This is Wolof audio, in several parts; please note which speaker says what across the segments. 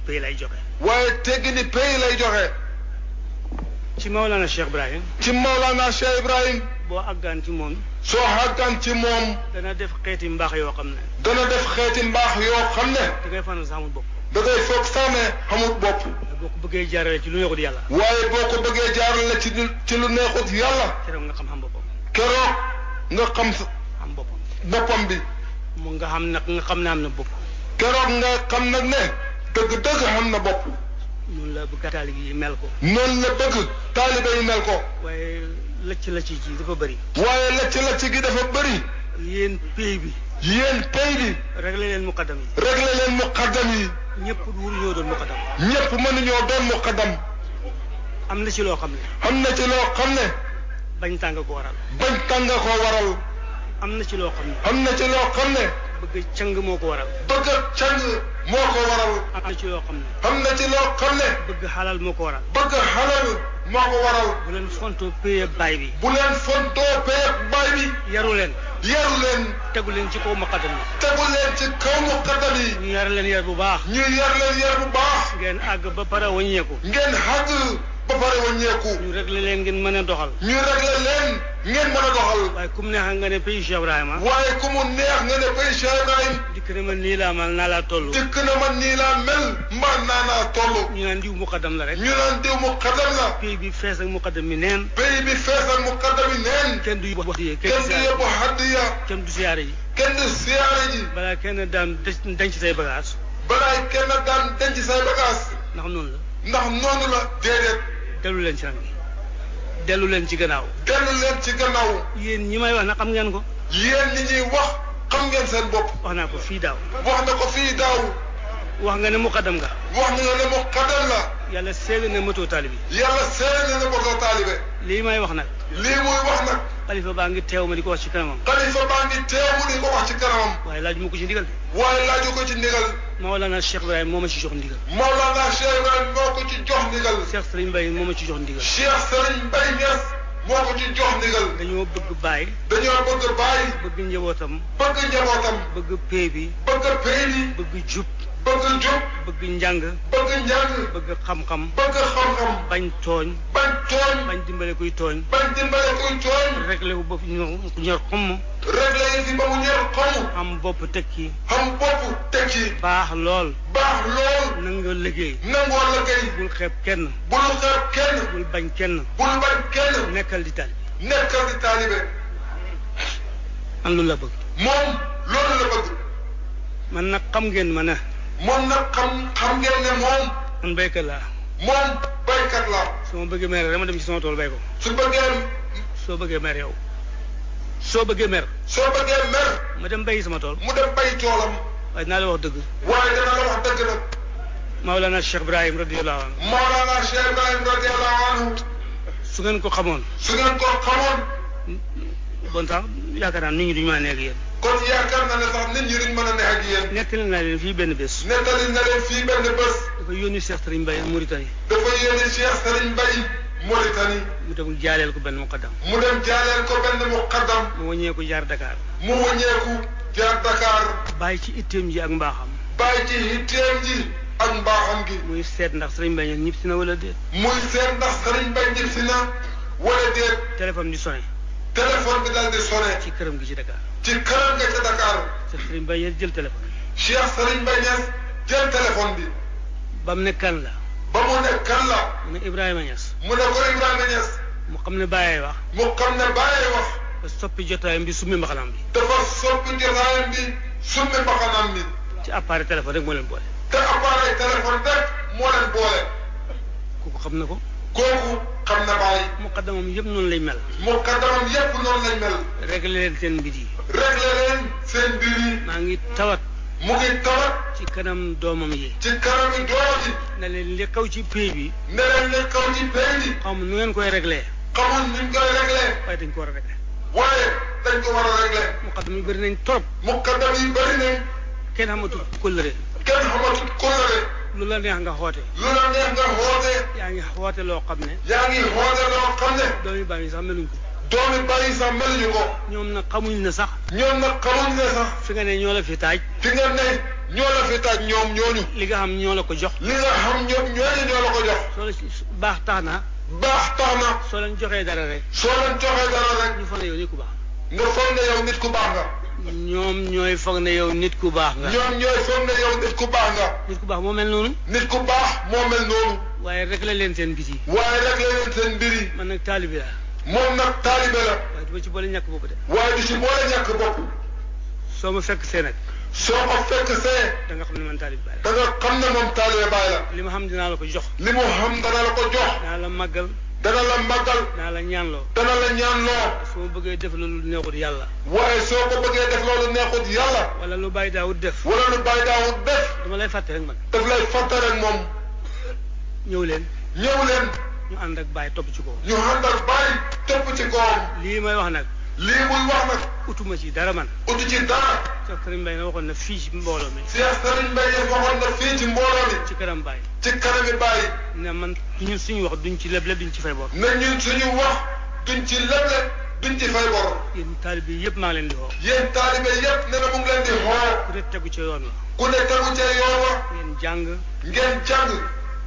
Speaker 1: pay lay joxe.
Speaker 2: waaye teggini pay lay joxe.
Speaker 1: ci Maulana Cheikh Ibrahim.
Speaker 2: ci Maulana Cheikh Ibrahim.
Speaker 1: boo àggaan ci moom.
Speaker 2: soo àggaan ci moom.
Speaker 1: dana def xeeti mbaax yoo xam ne.
Speaker 2: dana def xeeti mbaax yoo xam ne.
Speaker 1: da ngay fanal sax amul bopp.
Speaker 2: da ngay foog sax ne xamul bopp.
Speaker 1: boo ko bëggee jaarale ci lu neexut yàlla.
Speaker 2: waaye boo ko bëggee jaarale ci lu neexut yàlla.
Speaker 1: keroog nga xam boppam.
Speaker 2: keroog nga xam
Speaker 1: am boppam.
Speaker 2: boppam bi.
Speaker 1: mu nga xam nag nga xam ne am na bopp.
Speaker 2: keroog nga xam nag ne dëgg-dëgg xam na bopp.
Speaker 1: noonu la bëgg taalibe yi mel ko.
Speaker 2: noonu la bëgg taalibe yi mel ko.
Speaker 1: waaye lëcc ci dafa bëri.
Speaker 2: waaye lëcc gi dafa bëri.
Speaker 1: yéen pay bi.
Speaker 2: yéen pay bi.
Speaker 1: réglé leen muqaddam yi.
Speaker 2: réglé leen muqaddam yi.
Speaker 1: ñëpp waruñoo doon muqaddam.
Speaker 2: ñëpp mënuñoo doon muqaddam.
Speaker 1: am na ci loo xam ne.
Speaker 2: am na ci loo xam ne.
Speaker 1: bañ tàng ko waral.
Speaker 2: bañ tàng ko waral.
Speaker 1: am na ci loo xam ne.
Speaker 2: am na ci loo xam ne.
Speaker 1: bëgg càng moo ko waral.
Speaker 2: bëgg càng moo ko waral.
Speaker 1: am na ci loo xam ne.
Speaker 2: am na ci loo xam ne.
Speaker 1: bëgg xalal moo ko waral.
Speaker 2: bëgg xalal moo ko waral.
Speaker 1: bu leen fontoo paye baay bi.
Speaker 2: bu leen fontoo paye baay bi.
Speaker 1: yaru leen.
Speaker 2: yaru leen.
Speaker 1: tegu leen ci kaw muqaddam yi.
Speaker 2: tegu leen ci kaw muqaddam yi.
Speaker 1: ñu yar leen yar bu baax.
Speaker 2: ñu yar leen yar bu baax.
Speaker 1: ngeen àgg ba pare wàññeeku.
Speaker 2: ngeen àgg ba pare wàññeeku.
Speaker 1: ñu réglé leen ngeen mën a doxal.
Speaker 2: ñu réglé leen ngeen mën a doxal.
Speaker 1: waaye ku mu neex nga ne pays Cheikh Ibrahima.
Speaker 2: waaye ku mu neex nga ne pays Cheikh Ibrahima.
Speaker 1: dikk na ma nii laa mal naa laa toll.
Speaker 2: dikk na ma nii laa mel. mbaa naa toll.
Speaker 1: ñu naan diw muqaddam la rek.
Speaker 2: ñu naan diw muqaddam la.
Speaker 1: pays bi fees ak muqaddam mi neen.
Speaker 2: pays bi fees ak muqaddam yi neen.
Speaker 1: kenn du yóbbu hadiya.
Speaker 2: kenn du yóbbu hadiya.
Speaker 1: kenn du siyaare ji.
Speaker 2: kenn du siyaare ji.
Speaker 1: balaa kenn daan denc say bagage.
Speaker 2: balaa kenn daan denc say bagage.
Speaker 1: ndax noonu la.
Speaker 2: ndax noonu la. déedéet.
Speaker 1: dellu leen ci nag dellu leen ci gannaaw.
Speaker 2: dellu leen ci gannaaw.
Speaker 1: yéen ñi may wax na xam ngeen ko.
Speaker 2: yéen ñi ñuy wax xam ngeen seen bopp.
Speaker 1: wax naa ko fii daaw.
Speaker 2: wax na ko fii daaw.
Speaker 1: wax nga ne muqaddam nga.
Speaker 2: wax nga ne muqaddam la.
Speaker 1: yàlla seede na moto taalibi.
Speaker 2: yàlla seede na moto taalibe.
Speaker 1: lii may wax nag.
Speaker 2: lii muy wax nag.
Speaker 1: xalifa baa ngi teew ma di ko wax ci kanamam.
Speaker 2: xalifa baa ngi teew mu di ko wax ci kanamam.
Speaker 1: waaye laaju ma ko ci ndigal.
Speaker 2: waaye laaju ko ci ndigal.
Speaker 1: Maolana Cheikh Ibrahima moo ma ci jox ndigal.
Speaker 2: Maolana Cheikh Ibrahima moo ko ci jox ndigal.
Speaker 1: Cheikh Serigne Mbaye moo ma ci jox ndigal.
Speaker 2: Cheikh Serigne Mbaye Niass moo ko ci jox ndigal.
Speaker 1: dañoo bëgg baay.
Speaker 2: dañoo bëgg baay.
Speaker 1: bëgg njabootam.
Speaker 2: bëgg njabootam.
Speaker 1: bëgg pay bi.
Speaker 2: bëgg pay bi.
Speaker 1: bëgg jub.
Speaker 2: bëgg jub.
Speaker 1: bëgg njàng.
Speaker 2: bëgg njàng.
Speaker 1: bëgg xam-xam.
Speaker 2: bëgg xam-xam.
Speaker 1: bañ tooñ.
Speaker 2: bañ tooñ.
Speaker 1: bañ dimbale kuy tooñ.
Speaker 2: bañ dimbale kuy tooñ.
Speaker 1: réglé wu bopp ku ñor xomm.
Speaker 2: réglé yi fi ba mu ñor xomm.
Speaker 1: am bopp tekki.
Speaker 2: am bopp tekki.
Speaker 1: baax lool.
Speaker 2: baax lool.
Speaker 1: nangoo liggéey.
Speaker 2: nangoo liggéey.
Speaker 1: bul xeeb kenn.
Speaker 2: bul xeeb kenn.
Speaker 1: bul bañ kenn.
Speaker 2: bul bañ kenn.
Speaker 1: nekkal di taalibe.
Speaker 2: nekkal di taalibe.
Speaker 1: man loolu la bëgg.
Speaker 2: moom loolu la bëgg.
Speaker 1: man nag xam ngeen ma ne.
Speaker 2: moom nag xam ngeen ne moom.
Speaker 1: man béykat laa.
Speaker 2: moom béykat la.
Speaker 1: su ma bëggee mer dama dem ci sama tool béy ko. soo bëggee mer yow. soo bëggee mer.
Speaker 2: ma
Speaker 1: dem béyi sama tool.
Speaker 2: mu dem béy toolam.
Speaker 1: waaye dinaa la wax dëgg.
Speaker 2: waaye dana la wax dëgg nag.
Speaker 1: Maolana Cheikh Ibrahim radiyallahu anhu.
Speaker 2: Maolana Cheikh Ibrahim radiyallahu anhu.
Speaker 1: su ngeen ko xamoon. bon sax yaakaar naa nit ñi duñu mën a nekk yéen.
Speaker 2: kon yaakaar naa ne sax nit ñi duñ mën a nekk ak yéen.
Speaker 1: nettali naa leen fii benn bés.
Speaker 2: nettali na leen fii benn bés.
Speaker 1: dafa yónni Cheikh Serigne Mbaye Mauritanie.
Speaker 2: dafa yónni Cheikh Serigne Mbaye Mauritanie.
Speaker 1: mu dem jaaleel ko benn muqaddam. mu wàññeeku jaar Dakar. bàyyi ci itteem ji ak mbaaxam. muy seet ndax Serigne Mbaye ñëpp si na wala déet. téléphone di sonné.
Speaker 2: téléphone bi daal di sonné.
Speaker 1: ci këram gi ci Dakar.
Speaker 2: Cheikh
Speaker 1: Serigne Mbaye jël téléphone.
Speaker 2: Cheikh Serigne Mbaye jël téléphone bi.
Speaker 1: ba mu ne kan la.
Speaker 2: mu ne
Speaker 1: Ibrahima Niass.
Speaker 2: mu ne ko Ibrahima Niass.
Speaker 1: mu xam ne Baye wax.
Speaker 2: dafa
Speaker 1: soppi jotaayam bi summi mbaxanam bi. ci appareil téléphone rek moo leen boole. kooku xam na ko.
Speaker 2: Baye.
Speaker 1: muqaddamam yëpp noonu lay mel. réglé leen seen mbir yi. maa ngi tawat.
Speaker 2: mu ngi tawat.
Speaker 1: ci kanam doomam yi. ne leen li kaw ci pay bi. xamu nu ngeen koy réglé. waaye dañ ko war a réglé. muqaddam yi bëri nañ trop. kenn xamatul kóllëre. lu la neex nga xoote. yaa ngi xoote loo xam ne. doomi bàyyi sax meluñ ko. ñoom nag xamuñ ne sax.
Speaker 2: fi nga
Speaker 1: fi nga ne ñoo la fi taaj.
Speaker 2: fi nga ne ñoo la fi taaj ñoom ñooñu.
Speaker 1: li nga xam ñoo la ko jox.
Speaker 2: li nga xam ñooñu ñoo la ko jox.
Speaker 1: soo la baax tax na.
Speaker 2: baax tax na.
Speaker 1: soo leen joxee dara rek.
Speaker 2: soo leen joxee dara rek.
Speaker 1: ñu foog ne yow nit ku baax.
Speaker 2: nga foog ne yow nit ku baax nga.
Speaker 1: ñoom ñooy foog ne yow nit ku baax nga.
Speaker 2: ñoom ñooy foog ne yow nit ku baax nga.
Speaker 1: nit ku baax moo mel noonu.
Speaker 2: nit ku baax moo mel noonu.
Speaker 1: waaye rek la leen seen biti.
Speaker 2: waaye rek la leen seen mbir yi.
Speaker 1: man nag taalibe la.
Speaker 2: moom nag taalibe la.
Speaker 1: waaye du ma ci boole ñàkk bopp de.
Speaker 2: waaye du ci boole ñàkk bopp.
Speaker 1: soo ma fekk see nag.
Speaker 2: soo ko fekk see.
Speaker 1: da nga xam ne man taalibe baay la.
Speaker 2: da nga xam ne moom taalibe baay la.
Speaker 1: li ma xam dinaa la ko jox.
Speaker 2: li mu xam dana la ko jox.
Speaker 1: dinaa la màggal.
Speaker 2: dana la màggal.
Speaker 1: dinaa la ñaanloo.
Speaker 2: dana la ñaanloo.
Speaker 1: su ma bëggee def loolu neexut yàlla.
Speaker 2: waaye soo ko bëggee def loolu neexut yàlla.
Speaker 1: wala lu bàyyi daawut def.
Speaker 2: wala lu bàyyi daawut def.
Speaker 1: dama lay fàtte rek man.
Speaker 2: daf lay fàtte rek moom.
Speaker 1: ñëw leen.
Speaker 2: ñëw leen.
Speaker 1: ñu ànd ak bàyyi topp ci kaw.
Speaker 2: ñu ànd ak bàyyi topp ci kawam.
Speaker 1: lii may wax nag.
Speaker 2: lii muy wax nag.
Speaker 1: utuma ci dara man.
Speaker 2: utu ci dara.
Speaker 1: Cheikh Serigne Mbaye na waxoon na fii ci mbooloo mi.
Speaker 2: Cheikh Serigne Mbaye waxoon na fii ci mbooloo mi.
Speaker 1: ci kanam Baye.
Speaker 2: ci kanami Baye.
Speaker 1: ne man ñun suñu wax duñ ci leble duñ ci fay bor.
Speaker 2: ne ñun suñu wax duñ ci leble duñ ci fay bor.
Speaker 1: yéen taalibe yëpp maa ngi leen di woo.
Speaker 2: yéen taalibe yëpp ne na mu ngi leen di woo.
Speaker 1: ku ne tegu ca yoon wa.
Speaker 2: ku ne tegu ca yoon wa.
Speaker 1: ngeen jàng.
Speaker 2: ngeen jàng.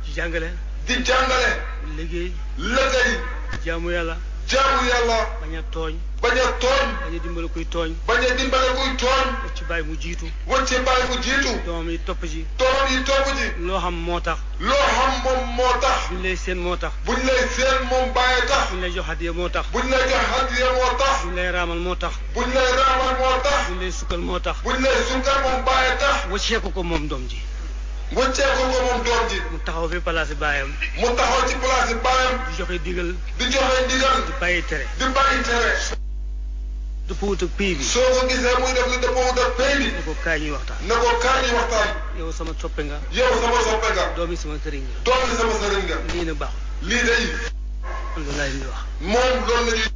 Speaker 1: ci jàngale.
Speaker 2: di jàngale.
Speaker 1: liggéey.
Speaker 2: liggéey.
Speaker 1: jaamu yàlla.
Speaker 2: jaamu yàlla.
Speaker 1: bañ a tooñ.
Speaker 2: bañ a tooñ.
Speaker 1: bañ a dimbale kuy tooñ.
Speaker 2: bañ a dimbale kuy tooñ.
Speaker 1: ci bàyyi mu jiitu.
Speaker 2: wacce bàyyi mu jiitu.
Speaker 1: doom yi topp ci.
Speaker 2: doom yi topp ci.
Speaker 1: loo xam moo tax.
Speaker 2: loo xam moom moo tax.
Speaker 1: buñ lay seen moo tax.
Speaker 2: buñ lay seen moom bàyyi tax.
Speaker 1: buñ lay jox hadiya moo tax.
Speaker 2: buñ lay jox hadiya moo tax.
Speaker 1: buñ lay raamal moo tax.
Speaker 2: buñ lay raamal moo tax.
Speaker 1: buñ lay sukkal moo tax.
Speaker 2: buñ lay sukkal moom bàyyi tax.
Speaker 1: wacceeku ko moom doom ji.
Speaker 2: wacceeku ko moom doom ji.
Speaker 1: mu taxaw fi place baayam.
Speaker 2: mu taxaw ci place baayam.
Speaker 1: di joxe digal.
Speaker 2: di joxe ndigal.
Speaker 1: di bàyyi tere.
Speaker 2: di bàyyi tere.
Speaker 1: dëppwut ak pays bi.
Speaker 2: soo ko gisee muy def li dëppwut ak pays bi.
Speaker 1: ne ko kaay ñuy waxtaan.
Speaker 2: ne ko kaay ñuy waxtaan.
Speaker 1: yow sama soppe nga.
Speaker 2: yow sama soppe nga.
Speaker 1: doomi sama sëriñ nga.
Speaker 2: doomi sama sëriñ nga.
Speaker 1: lii nag baaxul.
Speaker 2: lii day.
Speaker 1: loolu laa leen di wax.
Speaker 2: moom loolu la ñuy.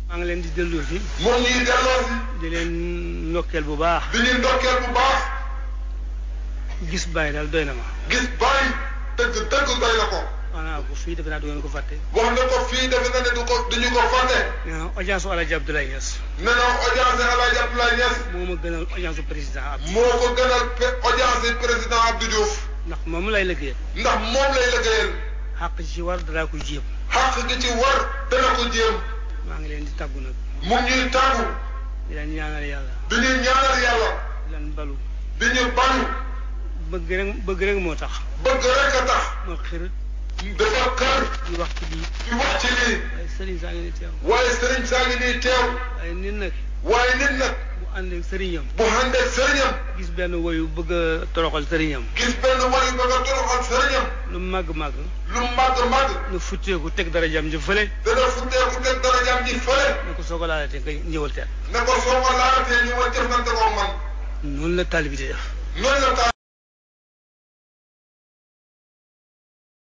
Speaker 1: maa ngi leen di delloo si.
Speaker 2: moom ñuy delloo si.
Speaker 1: di leen ndokkeel bu baax.
Speaker 2: di ñuy ndokkeel bu baax.
Speaker 1: gis bàyyi daal doy na ma.
Speaker 2: gis bàyyi dëgg doy na ko.
Speaker 1: maanaam ko fii defe naa du ngeen ko fàtte.
Speaker 2: wax na ko fii defe na ne duñu ko fàtte.
Speaker 1: nee na audience u Alaaji Abdoulaye Niass.
Speaker 2: nee na audience Alaaji Abdoulaye Niass.
Speaker 1: moo ma gënal audience u président Abdou.
Speaker 2: moo ko gënal audience président Abdou Diouf.
Speaker 1: ndax moom lay liggéeyal.
Speaker 2: ndax moom lay liggéeyal.
Speaker 1: xàq ci war danaa ko jéem.
Speaker 2: xàq gi ci war dana ko jéem.
Speaker 1: maa ngi leen di tàggu nag.
Speaker 2: mu ngi ñuy tàggu.
Speaker 1: di leen ñaanal yàlla.
Speaker 2: di ñuy ñaanal yàlla.
Speaker 1: di leen balu.
Speaker 2: di ñu balu.
Speaker 1: bëgg rek moo tax.
Speaker 2: bëgg rek a tax.
Speaker 1: moo xir.
Speaker 2: dafa kër.
Speaker 1: di wax ci lii.
Speaker 2: di wax ci lii.
Speaker 1: waaye sëriñ saa ngi nii teew.
Speaker 2: waaye sëriñ saa ngi nii teew.
Speaker 1: waaye nit nag.
Speaker 2: waaye nit nag.
Speaker 1: bu àndeeg sëriñam.
Speaker 2: bu àndeeg sëriñam.
Speaker 1: gis benn woyu bëgg a toroxal sëriñam.
Speaker 2: gis benn woyu bëgg a toroxal sëriñam.
Speaker 1: lu màgg.
Speaker 2: lu màgg.
Speaker 1: nu futteeku teg dara jam ji fële.
Speaker 2: dana futteeku teg dara jam ji fële.
Speaker 1: ne ko soo ko laalatee nga ñëwal teel.
Speaker 2: ne ko soo ko laalatee ñëwal jëflante ko man.
Speaker 1: noonu la taalibe di def.
Speaker 2: noonu la